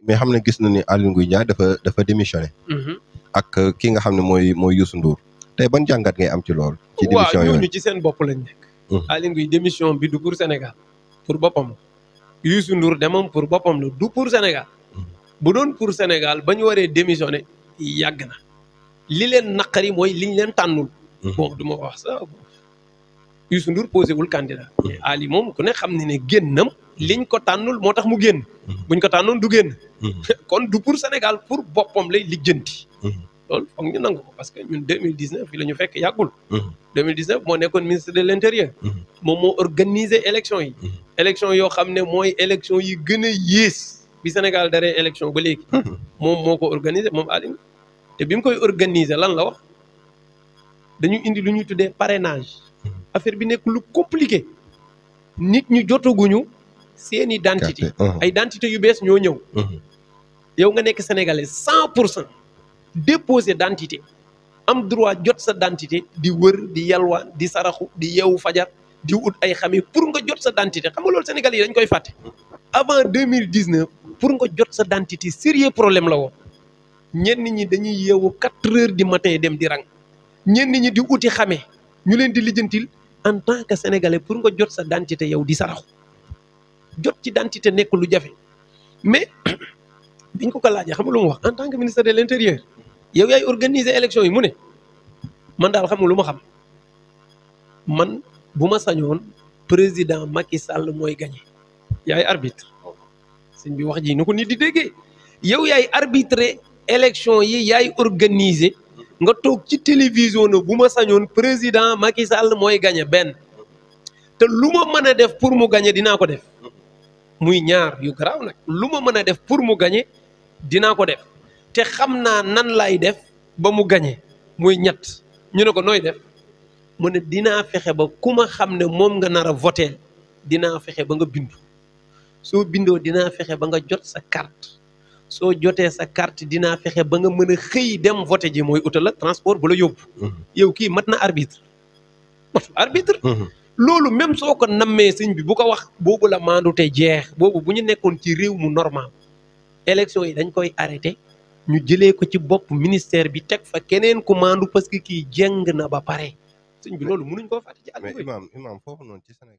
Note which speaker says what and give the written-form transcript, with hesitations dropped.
Speaker 1: mais xam ne gis na ni Aly Ngouille Ndiaye dafa démissionné. ak ki nga xam ne mooy Youssou Ndour. tey ban jàngat ngay am ci loolu. ci démission yooyu
Speaker 2: waaw ñooñu ci seen bopp lañ nekk. Aly Ngouille démission bi du pour Sénégal pour boppam la. Youssou Ndour demam pour boppam la du pour Sénégal. bu doon pour Sénégal ba ñu waree démissionné yàgg na. li leen naqari mooy liñ leen tànnul. bon du ma wax sax Youssou Ndour posé wul candidat. Aly moom ku ne xam ne ne génnam liñ ko tànnul moo tax mu génn. buñ ko tànnoon du génn. kon du pour Sénégal pour boppam lay lijjanti. loolu foog ñu nangu ko parce que ñun 2019 fi la ñu fekk yàggul. 2019 moo nekkoon ministre de l'intérieur. moom moo organisé élection yi. élection yoo xam ne mooy élection yi gën a yées bi Sénégal daree élection ba léegi. moom moo ko organisé moom Aly te bi mu koy organiser lan la wax dañu indi lu ñuy tuddee parrainage. affaire bi nekk lu compliqué. nit ñu jotaguñu seen identité. ay identité yu bees ñoo ñëw. yow nga nekk sénégalais 100%. déposer identité am droit jot sa identité di wër di yalwaan di saraxu di yeewu fajar di ut ay xame pour nga jot sa identité xam nga loolu sénégalais yi dañ koy fàtte. avant 2019 pour nga jot sa identité sérieux problème la woon ñenn ñi dañuy yeewu 4 heures du matin dem di rang ñenn ñi di uti xame ñu leen di lijjantil en tant que sénégalais pour nga jot sa identité yow di saraxu jot ci identité nekk lu jafe mais biñ ko laajee xam nga lu mu wax en tant que ministre de l'intérieur. yow yaay organiser élection yi mu ne man daal xam nga lu ma xam man bu ma sañoon président Macky Sall mooy gagné yaay arbitre sëñ bi wax ji na ko nit di déggee yow yaay arbitrer élection yi yaay organiser nga toog ci télévision na bu ma sañoon président Macky Sall mooy gagné benn te lu ma mën a def pour mu gagné dinaa ko def muy ñaar yu garaaw nag lu ma mën a def pour mu gagné dinaa ko def. te xam naa nan lay def ba mu gañe muy ñett ñu ne ko nooy def mu ne dinaa fexe ba ku ma xam ne moom nga nar a voter dinaa fexe ba nga bindu soo bindoo dinaa fexe ba nga jot sa carte soo jotee sa carte dinaa fexe ba nga mën a xëy dem voter ji mooy utal la transport bu la yóbbu. yow kii mat na arbitre matul arbitre. loolu même soo ko nammee sëñ bi bu ko wax boobu la maandu te jeex boobu bu ñu nekkoon ci réew mu normal élection yi dañ koy arrêté. ñu jëlee ko ci bopp ministère bi teg fa keneen ku maandu parce que kii jeng na ba pare sëñ bi loolu mënuñ koo fàtte ci àdduna bi.
Speaker 1: mais imam foofu noonu ci Sénégal